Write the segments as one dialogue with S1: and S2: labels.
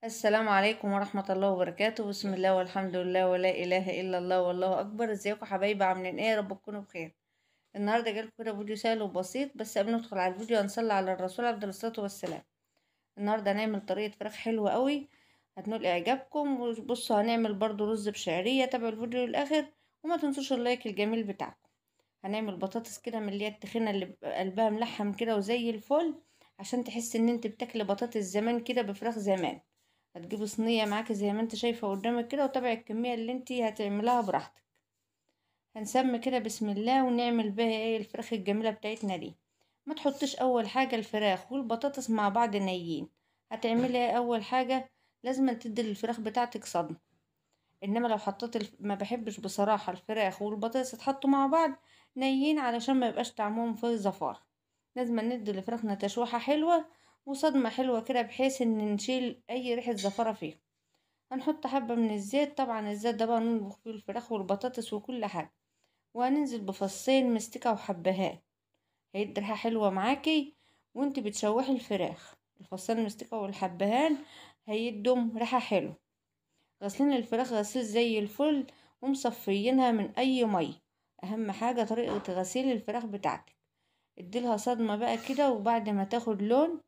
S1: السلام عليكم ورحمة الله وبركاته. بسم الله والحمد لله ولا إله إلا الله والله أكبر. ازيكم حبايبي، عاملين ايه؟ يا رب تكونوا بخير. النهارده جايلكم كده فيديو سهل وبسيط، بس قبل ما ندخل على الفيديو هنصلي على الرسول عبد الصلاة والسلام. النهارده هنعمل طريقة فراخ حلوة قوي هتنول اعجابكم. وبصوا هنعمل برضو رز بشعرية، تابعوا الفيديو للآخر وما تنسوش اللايك الجميل بتاعكم. هنعمل بطاطس كده من اللي هي التخينة اللي قلبها ملحم كده وزي الفل، عشان تحس ان انت بتاكلي بطاطس زمان كده بفراخ زمان. هتجيبي صينية معاكي زي ما انت شايفه قدامك كده، وتابعي الكمية اللي انت هتعمليها براحتك. هنسمي كده بسم الله ونعمل بها ايه الفراخ الجميلة بتاعتنا دي. ما تحطيش اول حاجة الفراخ والبطاطس مع بعض نيين. هتعملي ايه اول حاجة؟ لازم تدي للفراخ بتاعتك صدمة. انما لو حطيت ما بحبش بصراحة الفراخ والبطاطس يتحطوا مع بعض نيين، علشان ما يبقاش طعمهم فيه زفاره. لازم ندي لفراخنا تشويحه حلوة وصدمة حلوة كده، بحيث ان نشيل اي ريحه زفره فيها. هنحط حبه من الزيت، طبعا الزيت ده بقى نطبخ فيه الفراخ والبطاطس وكل حاجة. وهننزل بفصين مستكه وحبهان، هيدي ريحه حلوة معاكي وانت بتشوحي الفراخ. الفصين المستكه والحبهان هيدوم ريحه حلوة. غسلين الفراخ غسيل زي الفل ومصفيينها من اي مية. اهم حاجة طريقه غسيل الفراخ بتاعتك، اديلها صدمة بقى كده، وبعد ما تاخد لون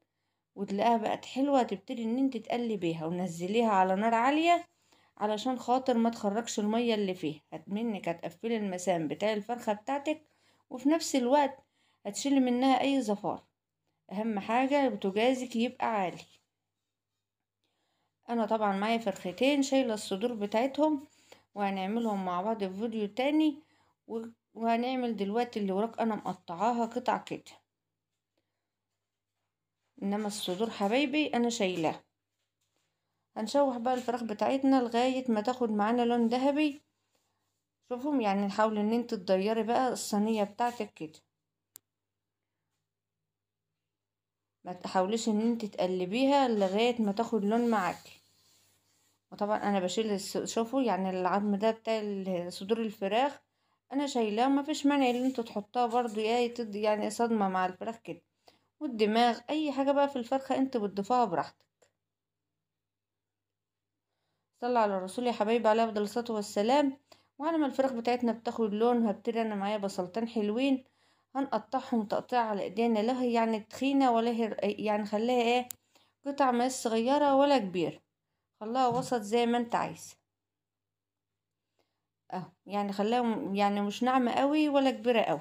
S1: وتلاقيها بقت حلوة تبتدي ان انت تقلبيها ونزليها على نار عالية، علشان خاطر ما تخرجش المية اللي فيها. هتمنك هتقفلي المسام بتاع الفرخه بتاعتك، وفي نفس الوقت هتشيلي منها اي زفار. اهم حاجة بوتاجازك يبقى عالي. انا طبعا معايا فرختين شايله الصدور بتاعتهم، وهنعملهم مع بعض في فيديو تاني. وهنعمل دلوقتي اللي وراك انا مقطعاها قطع كده، انما الصدور حبايبي انا شايلاها. هنشوح بقى الفراخ بتاعتنا لغاية ما تاخد معانا لون ذهبي. شوفهم يعني، نحاول ان انت تضيري بقى الصينية بتاعتك كده، ما تحاوليش ان انت تقلبيها لغاية ما تاخد لون معاكي. وطبعا انا بشيل، شوفوا يعني العظم ده بتاع صدور الفراخ انا شايلاه، ما فيش مانع ان انتوا تحطوها برضو يا تدي يعني صدمة مع الفراخ كده. والدماغ اي حاجة بقى في الفرخه انت بتضيفها براحتك. صلى على الرسول يا حبايبي عليه افضل الصلاة والسلام. وعلى ما الفراخ بتاعتنا بتاخد لون، هبتدي انا معايا بصلتين حلوين هنقطعهم تقطيع على ايدينا، لا هي يعني تخينة ولا هي يعني خليها ايه قطع ما صغيرة ولا كبيرة، خليها وسط زي ما انت عايزه اهو، يعني خليها يعني مش ناعمة قوي ولا كبيرة قوي.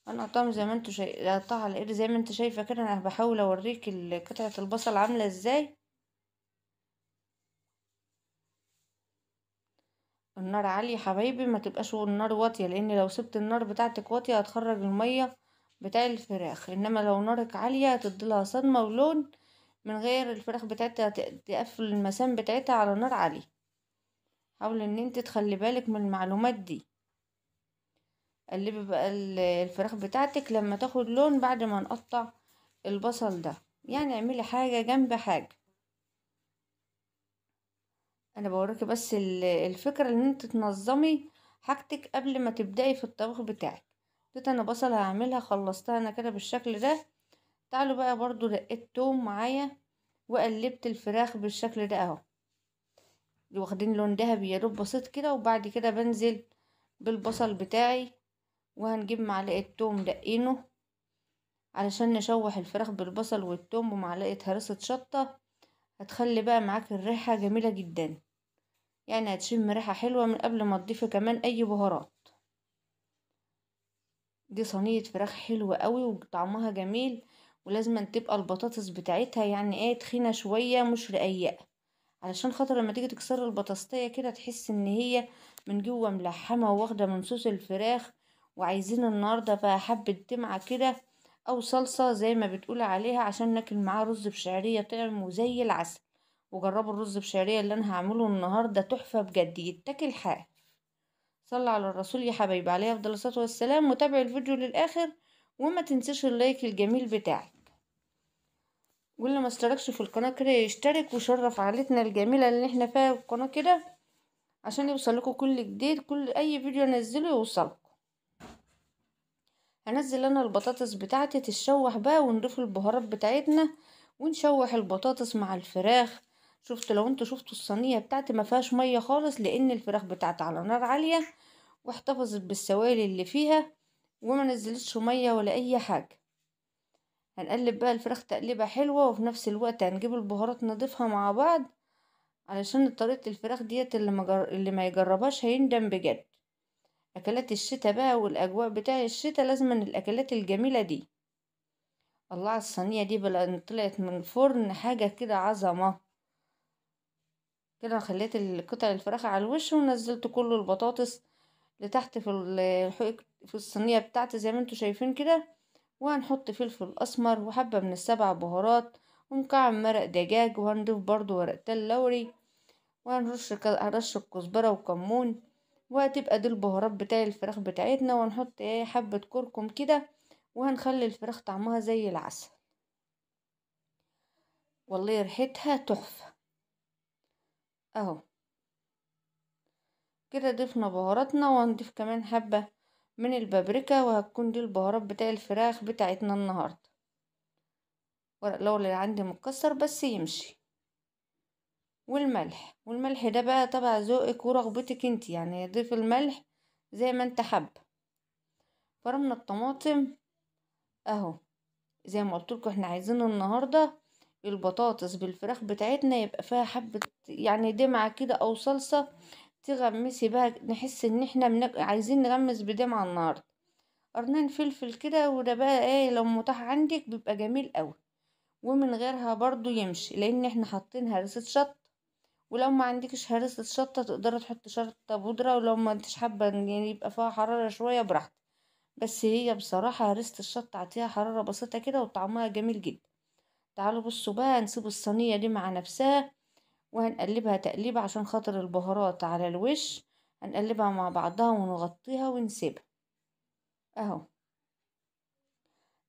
S1: هنقطعهم زي ما انتوا شايفه، قطعها على الايد زي ما انت شايفه كده. انا بحاول اوريك قطعه البصل عامله ازاي. النار عالية حبايبي، ما تبقاش النار واطية، لان لو سبت النار بتاعتك واطية هتخرج المية بتاع الفراخ. انما لو نارك عالية هتديلها صدمة ولون من غير الفراخ بتاعتها، تقفل المسام بتاعتها على نار عالية. حاول ان انت تخلي بالك من المعلومات دي. قلبي بقى الفراخ بتاعتك لما تاخد لون بعد ما نقطع البصل ده، يعني اعملي حاجة جنب حاجة. انا بوريكي بس الفكرة ان انت تنظمي حاجتك قبل ما تبداي في الطبخ بتاعك. ديت انا بصل هعملها، خلصتها انا كده بالشكل ده. تعالوا بقى برضو دقيت توم معايا وقلبت الفراخ بالشكل ده اهو، واخدين لون ذهبي يا دوب بسيط كده. وبعد كده بنزل بالبصل بتاعي، وهنجيب معلقه توم دقينه علشان نشوح الفراخ بالبصل والتوم، ومعلقة هرسه شطه. هتخلي بقى معاك الريحة جميلة جدا، يعني هتشم ريحه حلوة من قبل ما تضيفي كمان اي بهارات. دي صينية فراخ حلوة قوي وطعمها جميل، ولازم تبقى البطاطس بتاعتها يعني ايه تخينة شوية مش رقيقه، علشان خاطر لما تيجي تكسر البطاطسيه كده تحس ان هي من جوه ملحمة وواخده من صوص الفراخ. وعايزين النهارده بقى حبه دمعه كده او صلصه زي ما بتقول عليها، عشان ناكل معاه رز بشعريه طعمه زي العسل. وجربوا الرز بشعريه اللي انا هعمله النهارده تحفة بجد، يتاكل حاف. صلى على الرسول يا حبايبي عليه افضل الصلاة والسلام. وتابعوا الفيديو للاخر، وما تنسيش اللايك الجميل بتاعك. واللي ما اشتركش في القناة كده يشترك ويشرف عائلتنا الجميلة اللي احنا فيها القناة كده، عشان يوصل لكم كل جديد، كل اي فيديو انزله يوصلكم. هنزل انا البطاطس بتاعتي تتشوح بقى، ونضيف البهارات بتاعتنا، ونشوح البطاطس مع الفراخ. شفتوا لو انتوا شفتوا الصينية بتاعتي ما فيهاش مية خالص، لان الفراخ بتاعتي على نار عالية واحتفظت بالسوائل اللي فيها وما نزلتش مية ولا اي حاجة. هنقلب بقى الفراخ تقليبه حلوة، وفي نفس الوقت هنجيب البهارات نضيفها مع بعض، علشان طريقه الفراخ ديت اللي ما يجربهاش هيندم بجد. اكلات الشتاء بقى والاجواء بتاع الشتاء لازم الاكلات الجميلة دي. الله على الصينية دي بقى، طلعت من الفرن حاجة كده عظمه كده. خليت القطع الفراخ على الوش ونزلت كل البطاطس لتحت في الصينية بتاعتي زي ما انتوا شايفين كده. وهنحط فلفل اسمر وحبه من السبع بهارات ومكعب مرق دجاج، وهنضيف برضو ورقتين لوري، وهنرش رشه كزبره وكمون، وهتبقى دي البهارات بتاع الفراخ بتاعتنا. وهنحط حبه كركم كده، وهنخلي الفراخ طعمها زي العسل، والله ريحتها تحفة. اهو كده ضفنا بهاراتنا، وهنضيف كمان حبه من البابريكا، وهتكون دي البهارات بتاع الفراخ بتاعتنا النهارده. ورق لورا اللي عندي متكسر بس يمشي. والملح، والملح ده بقى تبع ذوقك ورغبتك انت، يعني ضيف الملح زي ما انت حابة. فرمنا الطماطم اهو زي ما قلت لكم، احنا عايزين النهارده البطاطس بالفراخ بتاعتنا يبقى فيها حبه يعني دمعه كده او صلصه تغمسي بقى، نحس ان احنا عايزين نغمس بدمعه النهارده. قرنين فلفل كده، وده بقى لو متاح عندك بيبقى جميل قوي، ومن غيرها برضو يمشي لان احنا حاطين هرسه شطه. ولو ما عندكش هرسه شطه تقدري تحطي شطه بودره، ولو ما انتش حابة يعني يبقى فيها حرارة شوية براحتك، بس هي بصراحة هرسه الشطه عطيها حرارة بسيطة كده وطعمها جميل جدا. تعالوا بصوا بقى، نسيب الصينية دي مع نفسها وهنقلبها تقليبه عشان خاطر البهارات على الوش، هنقلبها مع بعضها ونغطيها ونسيبها اهو.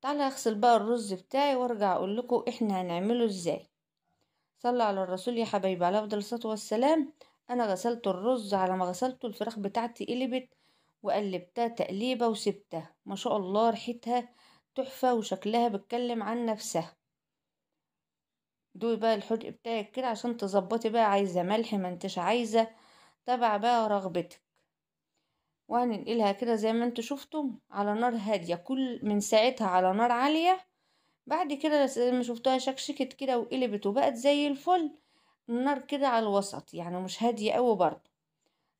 S1: تعالى اغسل بقى الرز بتاعي وارجع اقول لكم احنا هنعمله ازاي. صلوا على الرسول يا حبايبي على افضل الصلاة والسلام. انا غسلت الرز، على ما غسلته الفراخ بتاعتي قلبت وقلبتها تقليبه وسبتها، ما شاء الله ريحتها تحفة وشكلها بتكلم عن نفسها. دوقي بقى الحدق بتاعك كده عشان تظبطي بقى، عايزه ملح ما انتش عايزه، تبع بقى رغبتك. وهننقلها كده زي ما انتوا شفتم على نار هادية، كل من ساعتها على نار عالية. بعد كده لما شفتوها شكشكت كده وقلبت وبقت زي الفل، النار كده على الوسط يعني مش هادية قوي برضه.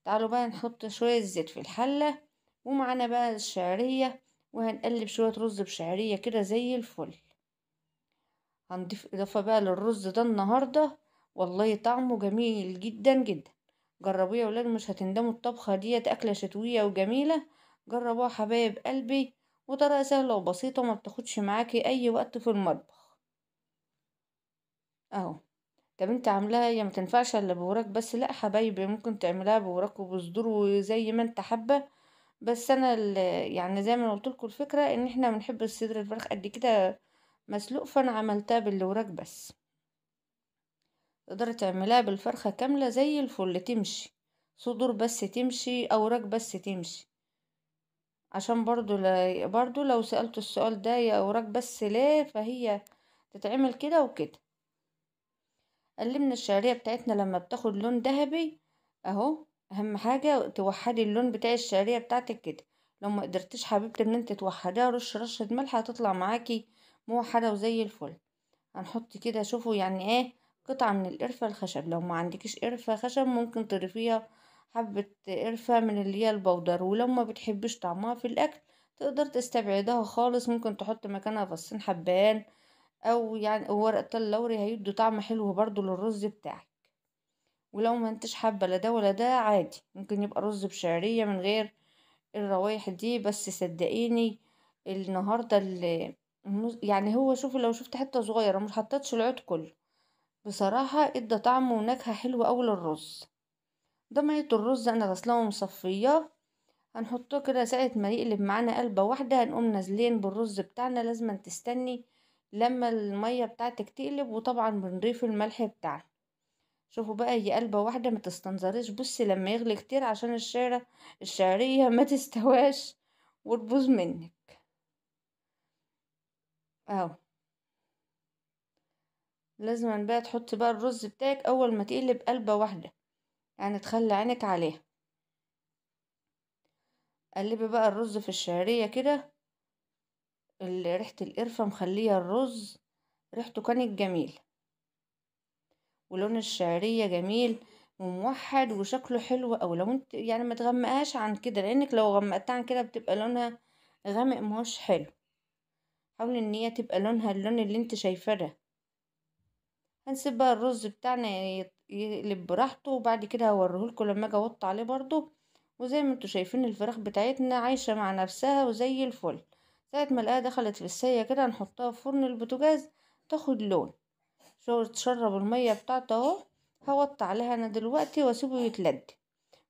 S1: تعالوا بقى نحط شوية زيت في الحلة، ومعانا بقى الشعرية، وهنقلب شوية رز بشعريه كده زي الفل. هنضيف اضافه بقى للرز ده النهارده، والله طعمه جميل جدا جدا. جربوه يا ولاد مش هتندموا، الطبخة ديت اكله شتوية وجميلة، جربوها حبايب قلبي، وطريقه سهلة وبسيطة وما بتاخدش معاكي اي وقت في المطبخ اهو. طب انت عاملاها هي ما تنفعش الا بوراك بس؟ لا حبايبي، ممكن تعملها بوراك وبصدور وزي ما انت حابة، بس انا يعني زي ما قلت لكم الفكرة ان احنا بنحب الصدر الفراخ قد كده مسلوق، فانا عملتها بالوراك بس. تقدري تعمليها بالفرخه كاملة زي الفل، تمشي صدور بس تمشي، اوراق بس تمشي. عشان برضو لو سألت السؤال ده يا اوراق بس ليه، فهي تتعمل كده وكده. قلبنا الشعرية بتاعتنا لما بتاخد لون ذهبي اهو، اهم حاجة توحدي اللون بتاع الشعرية بتاعتك كده. لو ما قدرتيش حبيبتي ان انت توحديها، رش رشه ملح هتطلع معاكي موحدة وزي الفل. هنحط كده شوفوا يعني ايه قطعه من القرفه الخشب، لو ما عندكيش قرفه خشب ممكن تضيفيها حبه قرفه من اللي هي البودر، ولو ما بتحبش طعمها في الاكل تقدر تستبعدها خالص، ممكن تحط مكانها فصين حبان او يعني ورقة اللوري، هيدوا طعم حلو برضو للرز بتاعك. ولو ما انتش حابة لا ده ولا ده عادي، ممكن يبقى رز بشعريه من غير الروايح دي. بس صدقيني النهارده يعني هو شوفوا لو شفت حتة صغيرة مش حطيتش العود كله، بصراحة ادى طعم ونكهه حلوة قوي للرز. ده مية الرز انا غسلاه ومصفياه، هنحطه كده ساعة ما يقلب معانا قلبه واحدة هنقوم نازلين بالرز بتاعنا. لازم تستني لما المية بتاعتك تقلب، وطبعا بنضيف الملح بتاعنا. شوفوا بقى هي قلبه واحدة ما تستنظريش، بصي لما يغلي كتير عشان الشعرية ما تستواش وتبوظ منك اهو. لازم بقى تحطي بقى الرز بتاعك اول ما تقلب قلبه واحدة، يعني تخلي عينك عليها. قلبي بقى الرز في الشعرية كده، ريحه القرفه مخليه الرز ريحته كانت جميلة، ولون الشعرية جميل وموحد وشكله حلو. او لو انت يعني ما تغمقهاش عن كده، لانك لو غمقتها عن كده بتبقى لونها غامق ماهوش حلو. حاولي ان هي تبقى لونها اللون اللي انت شايفاه ده. هنسيب بقى الرز بتاعنا يقلب براحته، وبعد كده هوريهولكم لما اجي اوطي عليه برضو. وزي ما انتوا شايفين الفراخ بتاعتنا عايشه مع نفسها وزي الفل. ساعة ما الاقيها دخلت في السيه كده هنحطها في فرن البوتاجاز تاخد لون، شو تشرب المية بتاعته اهو. هوطي عليها انا دلوقتي واسيبه يتلد،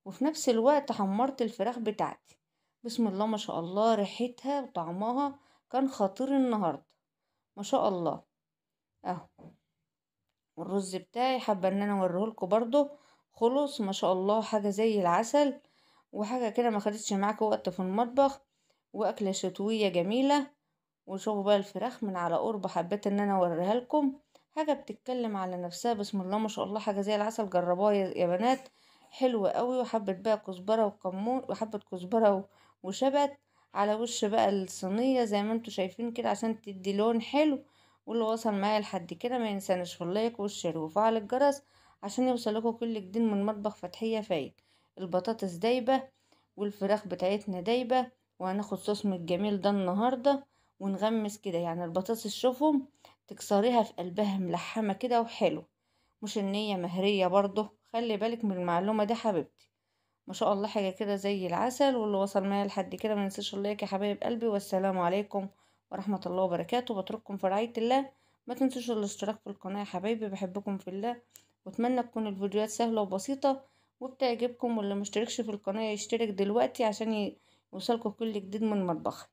S1: وفي نفس الوقت حمرت الفراخ بتاعتي. بسم الله ما شاء الله، ريحتها وطعمها كان خطير النهارده ما شاء الله اهو. والرز بتاعي حابة ان انا اوريهولكوا برضو خلص ما شاء الله، حاجة زي العسل، وحاجه كده ما خدتش معاكوا وقت في المطبخ، واكله شتوية جميلة. وشوفوا بقى الفراخ من على قرب، حبيت ان انا اوريها لكم، حاجة بتتكلم على نفسها بسم الله ما شاء الله، حاجة زي العسل. جربوها يا بنات، حلوة قوي. وحبه بقى كزبره وكمون، وحبه كزبره وشبت على وش بقى الصينية زي ما انتوا شايفين كده، عشان تدي لون حلو. واللي وصل معايا لحد كده ما ينسانيش في ال like وال share وفعل الجرس عشان يوصلكوا كل جديد من مطبخ فتحية فايد. البطاطس دايبه والفراخ بتاعتنا دايبه، وهناخد صوص من الجميل ده النهارده ونغمس كده. يعني البطاطس شوفوا تكسريها في قلبها ملحمة كده وحلو، مش النية مهريه برضه، خلي بالك من المعلومة دي حبيبتي. ما شاء الله حاجة كده زي العسل. واللي وصل معايا لحد كده ما ينساش ال like يا حبايب قلبي، والسلام عليكم ورحمة الله وبركاته. بترككم في رعاية الله، ما تنسوش الاشتراك في القناة يا حبايبي، بحبكم في الله، واتمنى تكون الفيديوهات سهلة وبسيطة وبتعجبكم. واللي مشتركش في القناة يشترك دلوقتي عشان يوصلكم كل جديد من مطبخي.